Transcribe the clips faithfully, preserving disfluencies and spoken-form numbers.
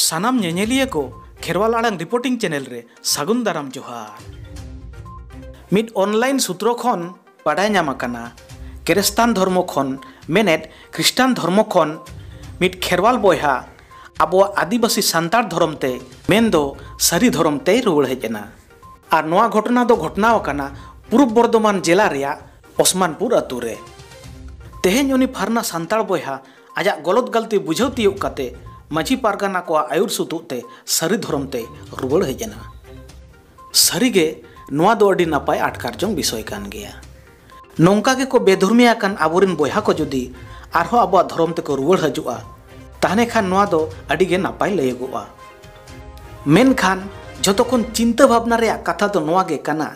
ᱥᱟᱱᱟᱢ ᱧᱮᱧᱮᱞᱤᱭᱟᱹ ᱠᱚ ᱠᱷᱮᱨᱣᱟᱞ ᱟᱲᱟᱝ ᱨᱤᱯᱳᱨᱴᱤᱝ ᱪᱮᱱᱮᱞ ᱨᱮ ᱥᱟᱹᱜᱩᱱ ᱫᱟᱨᱟᱢ ᱡᱚᱦᱟᱨ᱾ ᱢᱤᱫ ᱚᱱᱞᱟᱭᱤᱱ ᱥᱩᱛᱨᱚ ᱠᱷᱚᱱ ᱵᱟᱰᱟᱭ ᱧᱟᱢ ᱟᱠᱟᱱᱟ, ᱠᱨᱤᱥᱴᱟᱱ ᱫᱷᱚᱨᱢᱚ ᱠᱷᱚᱱ, ᱢᱮᱱᱮᱫ ᱠᱷᱨᱤᱥᱴᱟᱱ ᱫᱷᱚᱨᱢᱚ ᱠᱷᱚᱱ ᱢᱤᱫ ᱠᱷᱮᱨᱣᱟᱞ ᱵᱚᱭᱦᱟ ᱟᱵᱚᱣᱟᱜ ᱟᱹᱫᱤᱵᱟᱹᱥᱤ ᱥᱟᱱᱛᱟᱲ ᱫᱷᱚᱨᱚᱢ ᱛᱮ, ᱢᱮᱱᱫᱚ ᱥᱟᱹᱨᱤ ᱫᱷᱚᱨᱚᱢ ᱛᱮᱭ ᱨᱩᱣᱟᱹᱲ ᱦᱮᱡ ᱮᱱᱟ᱾ ᱟᱨ ᱱᱚᱣᱟ ᱜᱷᱚᱴᱚᱱᱟ ᱫᱚ ᱜᱷᱚᱴᱱᱟᱣ ᱟᱠᱟᱱᱟ ᱯᱩᱨᱩᱵ ᱵᱚᱨᱫᱷᱚᱢᱟᱱ ᱡᱮᱞᱟ ᱨᱮᱭᱟᱜ ᱚᱥᱢᱟᱱᱯᱩᱨ ᱟᱹᱛᱩ ᱨᱮ᱾ ᱛᱮᱦᱮᱧ ᱩᱱᱤ ᱯᱷᱟᱨᱱᱟ ᱥᱟᱱᱛᱟᱲ ᱵᱚᱭᱦᱟ ᱟᱡᱟᱜ ᱜᱚᱞᱚᱛ ᱜᱟᱞᱛᱤ ᱵᱩᱡᱷᱟᱹᱣ ᱛᱤᱭᱳᱜ ᱠᱟᱛᱮ ᱢᱟᱹᱡᱷᱤ ᱯᱟᱨᱜᱟᱱᱟ ᱠᱚᱣᱟᱜ ᱟᱹᱭᱩᱨ ᱥᱩᱛᱩᱜ ᱛᱮ ᱥᱟᱹᱨᱤ ᱫᱷᱚᱨᱚᱢ ᱛᱮᱭ ᱨᱩᱣᱟᱹᱲ ᱦᱮᱡ ᱮᱱᱟ᱾ ᱥᱟᱹᱨᱤᱜᱮ ᱱᱚᱣᱟ ᱫᱚ ᱟᱹᱰᱤ ᱱᱟᱯᱟᱭ ᱟᱴᱠᱟᱨ ᱡᱚᱝ ᱵᱤᱥᱚᱭ ᱠᱟᱱ ᱜᱮᱭᱟ᱾ ᱱᱚᱝᱠᱟ ᱜᱮᱠᱚ ᱵᱮᱫᱷᱚᱨᱢᱤ ᱟᱠᱟᱱ ᱟᱵᱚᱨᱮᱱ ᱵᱚᱭᱦᱟ ᱠᱚ ᱡᱩᱫᱤ ᱟᱨᱦᱚᱸ ᱟᱵᱚᱣᱟᱜ ᱫᱷᱚᱨᱚᱢ ᱛᱮᱠᱚ ᱨᱩᱣᱟᱹᱲ ᱦᱤᱡᱩᱜᱼᱟ, ᱛᱟᱦᱞᱮ ᱠᱷᱟᱱ ᱱᱚᱣᱟ ᱫᱚ ᱟᱹᱰᱤ ᱜᱮ ᱱᱟᱯᱟᱭ ᱞᱟᱹᱭᱚᱜᱚᱜᱼᱟ᱾ ᱢᱮᱱᱠᱷᱟᱱ ᱡᱷᱚᱛᱚ ᱠᱷᱚᱱ ᱪᱤᱱᱛᱟᱹ ᱵᱷᱟᱵᱽᱱᱟ ᱨᱮᱭᱟᱜ ᱠᱟᱛᱷᱟ ᱫᱚ ᱱᱚᱣᱟ ᱜᱮ ᱠᱟᱱᱟ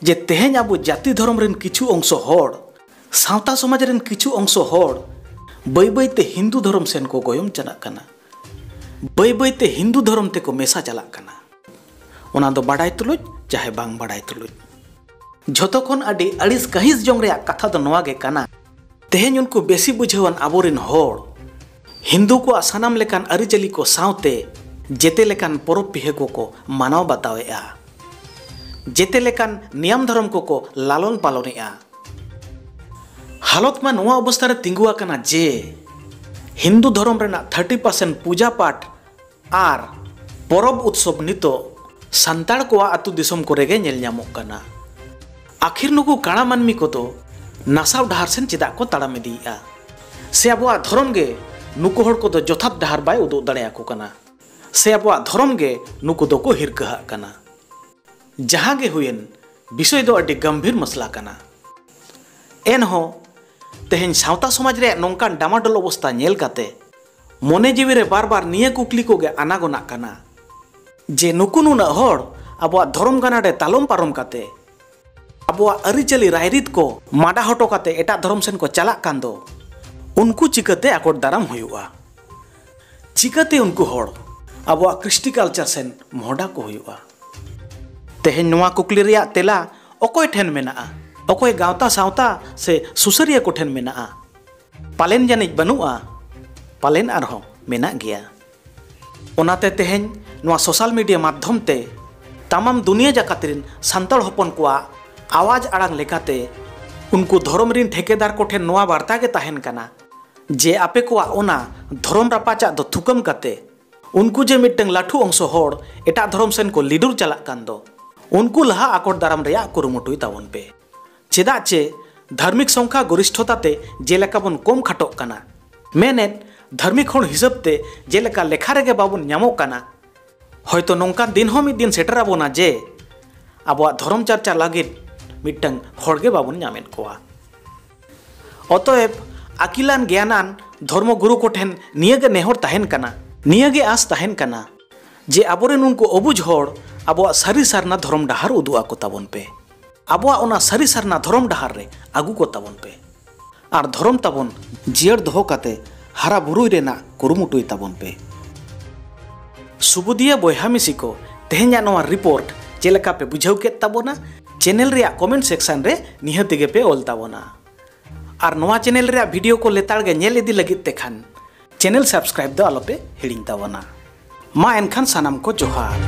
ᱡᱮ ᱛᱮᱦᱮᱧ ᱟᱵᱚ ᱡᱟᱹᱛᱤ ᱫᱷᱚᱨᱚᱢ ᱨᱮᱱ ᱠᱤᱪᱷᱩ ᱚᱝᱥᱚ ᱦᱚᱲ, ᱥᱟᱶᱛᱟ ᱥᱚᱢᱟᱡᱽ ᱨᱮᱱ ᱠᱤᱪᱷᱩ ᱚᱝᱥᱚ ᱦᱚᱲ ᱵᱟᱹᱭ ᱵᱟᱹᱭ ᱛᱮ ᱦᱤᱱᱫᱩ ᱫᱷᱚᱨᱚᱢ ᱥᱮᱱ ᱠᱚ ᱜᱚᱭᱚᱱ ᱪᱟᱞᱟᱜ ᱠᱟᱱᱟ, ᱵᱟᱹᱭ ᱵᱟᱹᱭ ᱛᱮ ᱦᱤᱱᱫᱩ ᱫᱷᱚᱨᱚᱢ ᱛᱮᱠᱚ ᱢᱮᱥᱟ ᱪᱟᱞᱟᱜ ᱠᱟᱱᱟ᱾ ᱚᱱᱟ ᱫᱚ ᱵᱟᱰᱟᱭ ᱛᱩᱞᱩᱡ ᱪᱟᱦᱮ ᱵᱟᱝ ᱵᱟᱰᱟᱭ ᱛᱩᱞᱩᱡ᱾ ᱡᱷᱚᱛᱚ ᱠᱷᱚᱱ ᱟᱹᱰᱤ ᱟᱹᱲᱤᱥ ᱠᱟᱹᱦᱤᱥ ᱡᱚᱝ ᱨᱮᱭᱟᱜ ᱠᱟᱛᱷᱟ ᱫᱚ ᱱᱚᱣᱟ ᱜᱮ ᱠᱟᱱᱟ, ᱛᱮᱦᱮᱧ ᱩᱱᱠᱩ ᱵᱮᱥᱤ ᱵᱩᱡᱷᱟᱹᱣᱟᱱ ᱟᱵᱚᱨᱮᱱ ᱦᱚᱲ ᱦᱤᱱᱫᱩ ᱠᱚᱣᱟᱜ ᱥᱟᱱᱟᱢ ᱞᱮᱠᱟᱱ ᱟᱹᱨᱤᱪᱟᱹᱞᱤ ᱠᱚ ᱥᱟᱶᱛᱮ ᱡᱮᱛᱮ ᱞᱮᱠᱟᱱ ᱯᱚᱨᱚᱵᱽ ᱯᱤᱦᱟᱹ ᱠᱚᱠᱚ ᱢᱟᱱᱟᱣ ᱵᱟᱛᱟᱣᱮᱫᱼᱟ᱾ ᱡᱮᱛᱮ ᱞᱮᱠᱟᱱ ᱱᱤᱭᱟᱢ ᱫᱷᱚᱨᱚᱢ ᱠᱚᱠᱚ ᱞᱟᱞᱚᱱ ᱯᱟᱞᱚᱱᱮᱫᱼᱟ᱾ ᱦᱟᱞᱚᱛ ᱢᱟ ᱱᱚᱣᱟ ᱚᱵᱚᱥᱛᱷᱟ ᱨᱮ ᱛᱤᱸᱜᱩ ᱟᱠᱟᱱᱟ ᱡᱮ ᱦᱤᱱᱫᱩ ᱫᱷᱚᱨᱚᱢ ᱨᱮᱱᱟᱜ ᱛᱷᱟᱨᱴᱤ ᱯᱟᱨᱥᱮᱱᱴ ᱯᱩᱡᱟ ᱯᱟᱴ ᱟᱨ ᱯᱚᱨᱚᱵᱽ ᱩᱛᱥᱚᱵᱽ ᱱᱤᱛᱚᱜ ᱥᱟᱱᱛᱟᱲ ᱠᱚᱣᱟᱜ ᱟᱹᱛᱩ ᱫᱤᱥᱚᱢ ᱠᱚᱨᱮ ᱜᱮ ᱧᱮᱞ ᱧᱟᱢᱚᱜ ᱠᱟᱱᱟ᱾ ᱟᱹᱠᱷᱤᱨ ᱱᱩᱠᱩ ᱠᱟᱬᱟ ᱢᱟᱹᱱᱢᱤ ᱠᱚᱫᱚ ᱱᱟᱥᱟᱣ ᱰᱟᱦᱟᱨ ᱥᱮᱱ ᱪᱮᱫᱟᱜ ᱠᱚ ᱛᱟᱲᱟᱢ ᱤᱫᱤᱭᱮᱫᱼᱟ? ᱥᱮ ᱟᱵᱚᱣᱟᱜ ᱫᱷᱚᱨᱚᱢ ᱜᱮ ᱱᱩᱠᱩ ᱦᱚᱲ ᱠᱚᱫᱚ ᱡᱚᱛᱷᱟᱛ ᱰᱟᱦᱟᱨ ᱵᱟᱭ ᱩᱫᱩᱜ ᱫᱟᱲᱮᱭᱟᱠᱚ ᱠᱟᱱᱟ? ᱥᱮ ᱟᱵᱚᱣᱟᱜ ᱫᱷᱚᱨᱚᱢ ᱜᱮ ᱱᱩᱠᱩ ᱫᱚᱠᱚ ᱦᱤᱨᱠᱟᱹᱦᱟᱜ ᱠᱟᱱᱟ? ᱡᱟᱦᱟᱸ ᱜᱮ ᱦᱩᱭᱮᱱ, ᱵᱤᱥᱚᱭ ᱫᱚ ᱟᱹᱰᱤ ᱜᱟᱢᱵᱷᱤᱨ ᱢᱟᱥᱞᱟ ᱠᱟᱱᱟ᱾ ᱮᱱᱦᱚᱸ ᱛᱮᱦᱮᱧ ᱥᱟᱶᱛᱟ ᱥᱚᱢᱟᱡᱽ ᱨᱮᱭᱟᱜ ᱱᱚᱝᱠᱟᱱ ᱰᱟᱢᱟᱰᱳᱞ ᱚᱵᱚᱥᱛᱟ ᱧᱮᱞ ᱠᱟᱛᱮ ᱢᱚᱱᱮ ᱡᱤᱣᱤ ᱨᱮ ᱵᱟᱨ ᱵᱟᱨ ᱱᱤᱭᱟᱹ ᱠᱩᱠᱞᱤ ᱠᱚᱜᱮ ᱟᱱᱟᱜᱚᱱᱟᱜ ᱠᱟᱱᱟ ᱡᱮ ᱱᱩᱠᱩ ᱱᱩᱱᱟᱹᱜ ᱦᱚᱲ ᱟᱵᱚᱣᱟᱜ ᱫᱷᱚᱨᱚᱢ ᱜᱟᱱᱟᱰᱮ ᱛᱟᱞᱚᱢ ᱯᱟᱨᱚᱢ ᱠᱟᱛᱮ, ᱟᱵᱚᱣᱟᱜ ᱟᱹᱨᱤᱪᱟᱹᱞᱤ ᱨᱟᱭᱨᱤᱛ ᱠᱚ ᱢᱟᱰᱟ ᱦᱚᱴᱚ ᱠᱟᱛᱮ ᱮᱴᱟᱜ ᱫᱷᱚᱨᱚᱢ ᱥᱮᱱ ᱠᱚ ᱪᱟᱞᱟᱜ ᱠᱟᱱ ᱫᱚ, ᱩᱱᱠᱩ ᱪᱤᱠᱟᱹᱛᱮ ᱟᱠᱚᱴ ᱫᱟᱨᱟᱢ ᱦᱩᱭᱩᱜᱼᱟ? ᱪᱤᱠᱟᱹᱛᱮ ᱩᱱᱠᱩ ᱦᱚᱲ ᱟᱵᱚᱣᱟᱜ ᱠᱨᱤᱥᱴᱤ ᱠᱟᱞᱪᱟᱨ ᱥᱮᱱ ᱢᱚᱦᱰᱟ ᱠᱚ ᱦᱩᱭᱩᱜᱼᱟ? ᱛᱮᱦᱮᱧ ᱱᱚᱣᱟ ᱠᱩᱠᱞᱤ ᱨᱮᱭᱟᱜ ᱛᱮᱞᱟ ᱚᱠᱚᱭ ᱴᱷᱮᱱ ᱢᱮᱱᱟᱜᱼᱟ? ᱚᱠᱚᱭ ᱜᱟᱶᱛᱟ ᱥᱟᱶᱛᱟ ᱥᱮ ᱥᱩᱥᱟᱹᱨᱤᱭᱟᱹ ᱠᱚᱴᱷᱮᱱ ᱢᱮᱱᱟᱜᱼᱟ? ᱯᱟᱞᱮᱱ ᱡᱟᱹᱱᱤᱡ ᱵᱟᱹᱱᱩᱜᱼᱟ, ᱯᱟᱞᱮᱱ ᱟᱨᱦᱚᱸ ᱢᱮᱱᱟᱜ ᱜᱮᱭᱟ᱾ ᱚᱱᱟᱛᱮ ᱛᱮᱦᱮᱧ ᱱᱚᱣᱟ ᱥᱳᱥᱟᱞ ᱢᱤᱰᱤᱭᱟ ᱢᱟᱫᱽᱫᱷᱚᱢ ᱛᱮ ᱛᱟᱢᱟᱢ ᱫᱩᱱᱤᱭᱟᱹ ᱡᱟᱠᱟᱛ ᱨᱤᱱ ᱥᱟᱱᱛᱟᱲ ᱦᱚᱯᱚᱱ ᱠᱚᱣᱟᱜ ᱟᱣᱟᱡᱽ ᱟᱲᱟᱝ ᱞᱮᱠᱟᱛᱮ ᱩᱱᱠᱩ ᱫᱷᱚᱨᱚᱢ ᱨᱤᱱ ᱴᱷᱮᱠᱮᱫᱟᱨ ᱠᱚᱴᱷᱮᱱ ᱱᱚᱣᱟ ᱵᱟᱨᱛᱟ ᱜᱮ ᱛᱟᱦᱮᱱ ᱠᱟᱱᱟ ᱡᱮ ᱟᱯᱮ ᱠᱚᱣᱟᱜ ᱚᱱᱟ ᱫᱷᱚᱨᱚᱢ ᱨᱟᱯᱟᱪᱟᱜ ᱫᱚ ᱛᱷᱩᱠᱟᱹᱢ ᱠᱟᱛᱮ ᱩᱱᱠᱩ ᱡᱮ ᱢᱤᱫᱴᱟᱝ ᱞᱟᱹᱴᱷᱩ ᱚᱝᱥᱚ ᱦᱚᱲ ᱮᱴᱟᱜ ᱫᱷᱚᱨᱚᱢ ᱥᱮᱱ ᱠᱚ ᱞᱤᱰᱩᱨ ᱪᱟᱞᱟᱜ ᱠᱟᱱ ᱫᱚ, ᱩᱱᱠᱩ ᱞᱟᱦᱟ ᱟᱠᱚᱴ ᱫᱟᱨᱟᱢ ᱨᱮᱭᱟᱜ ᱠᱩᱨᱩᱢᱩᱴᱩᱭ ᱛᱟᱵᱚᱱ ᱯᱮ᱾ ᱪᱮᱫᱟᱜ ᱪᱮ ᱫᱷᱟᱨᱢᱤᱠ ᱥᱚᱝᱠᱷᱟ ᱜᱚᱨᱤᱥᱴᱷᱚᱛᱟ ᱛᱮ ᱡᱮᱞᱮᱠᱟ ᱵᱚᱱ ᱠᱚᱢ ᱠᱷᱟᱴᱚᱜ ᱠᱟᱱᱟ, ᱢᱮᱱᱮᱫ ᱫᱷᱟᱨᱢᱤᱠ ᱦᱚᱲ ᱦᱤᱥᱟᱹᱵ ᱛᱮ ᱡᱮᱞᱮᱠᱟ ᱞᱮᱠᱷᱟ ᱨᱮᱜᱮ ᱵᱟᱵᱚᱱ ᱧᱟᱢᱚᱜ ᱠᱟᱱᱟ, ᱦᱚᱭᱛᱚ ᱱᱚᱝᱠᱟᱱ ᱫᱤᱱ ᱦᱚᱸ ᱢᱤᱫ ᱫᱤᱱ ᱥᱮᱴᱮᱨ ᱟᱵᱚᱱᱟ ᱡᱮ ᱟᱵᱚᱣᱟᱜ ᱫᱷᱚᱨᱚᱢ ᱪᱟᱨᱪᱟ ᱞᱟᱹᱜᱤᱫ ᱢᱤᱫᱴᱟᱝ ᱦᱚᱲ ᱜᱮ ᱵᱟᱵᱚᱱ ᱧᱟᱢᱮᱫ ᱠᱚᱣᱟ᱾ ᱚᱛᱚᱮᱵ, ᱟᱹᱠᱤᱞᱟᱱ ᱜᱮᱭᱟᱱᱟᱱ ᱫᱷᱚᱨᱢᱚ ᱜᱩᱨᱩ ᱠᱚᱴᱷᱮᱱ ᱱᱤᱭᱟᱹ ᱜᱮ ᱱᱮᱦᱚᱨ ᱛᱟᱦᱮᱱ ᱠᱟᱱᱟ, ᱱᱤᱭᱟᱹ ᱜᱮ ᱟᱸᱥ ᱛᱟᱦᱮᱱ ᱠᱟᱱᱟ ᱡᱮ ᱟᱵᱚᱨᱮᱱ ᱩᱱᱠᱩ ᱚᱵᱩᱡᱽ ᱦᱚᱲ ᱟᱵᱚᱣᱟᱜ ᱥᱟᱹᱨᱤ ᱥᱟᱨᱱᱟ ᱫᱷᱚᱨᱚᱢ ᱰᱟᱦᱟᱨ ᱩᱫᱩᱜ ᱟᱠᱚ ᱛᱟᱵᱚᱱ ᱯᱮ᱾ ᱟᱵᱚᱣᱟᱜ ᱚᱱᱟ ᱥᱟᱹᱨᱤ ᱥᱟᱨᱱᱟ ᱫᱷᱚᱨᱚᱢ ᱰᱟᱦᱟᱨ ᱨᱮ ᱟᱹᱜᱩ ᱠᱚ ᱛᱟᱵᱚᱱ ᱯᱮ᱾ ᱟᱨ ᱫᱷᱚᱨᱚᱢ ᱛᱟᱵᱚᱱ ᱡᱤᱭᱟᱹᱲ ᱫᱚᱦᱚ ᱠᱟᱛᱮ ᱦᱟᱨᱟ ᱵᱩᱨᱩᱭ ᱨᱮᱱᱟᱜ ᱠᱩᱨᱩᱢᱩᱴᱩᱭ ᱛᱟᱵᱚᱱ ᱯᱮ᱾ ᱥᱩᱵᱩᱫᱤᱭᱟᱹ ᱵᱚᱭᱦᱟ ᱢᱤᱥᱤ ᱠᱚ, ᱛᱮᱦᱮᱧᱟᱜ ᱱᱚᱣᱟ ᱨᱤᱯᱳᱨᱴ ᱪᱮᱫ ᱞᱮᱠᱟ ᱯᱮ ᱵᱩᱡᱷᱟᱹᱣ ᱠᱮᱫ ᱛᱟᱵᱚᱱᱟ? ᱪᱮᱱᱮᱞ ᱨᱮᱭᱟᱜ ᱠᱚᱢᱮᱱᱴ ᱥᱮᱠᱥᱚᱱ ᱨᱮ ᱱᱤᱦᱟᱹᱛ ᱜᱮ ᱯᱮ ᱚᱞ ᱛᱟᱵᱚᱱᱟ᱾ ᱟᱨ ᱱᱚᱣᱟ ᱪᱮᱱᱮᱞ ᱨᱮᱭᱟᱜ ᱵᱷᱤᱰᱤᱭᱳ ᱠᱚ ᱞᱮᱛᱟᱲ ᱜᱮ ᱧᱮᱞ ᱤᱫᱤ ᱞᱟᱹᱜᱤᱫ ᱛᱮ ᱠᱷᱟᱱ ᱪᱮᱱᱮᱞ ᱥᱟᱵᱥᱠᱨᱟᱭᱤᱵ ᱫᱚ ᱟᱞᱚᱯᱮ ᱦᱤᱲᱤᱧ ᱛᱟᱵᱚᱱᱟ᱾ ᱢᱟ ᱮᱱᱠᱷᱟᱱ ᱥᱟᱱᱟᱢ ᱠᱚ ᱡᱚᱦᱟᱨ᱾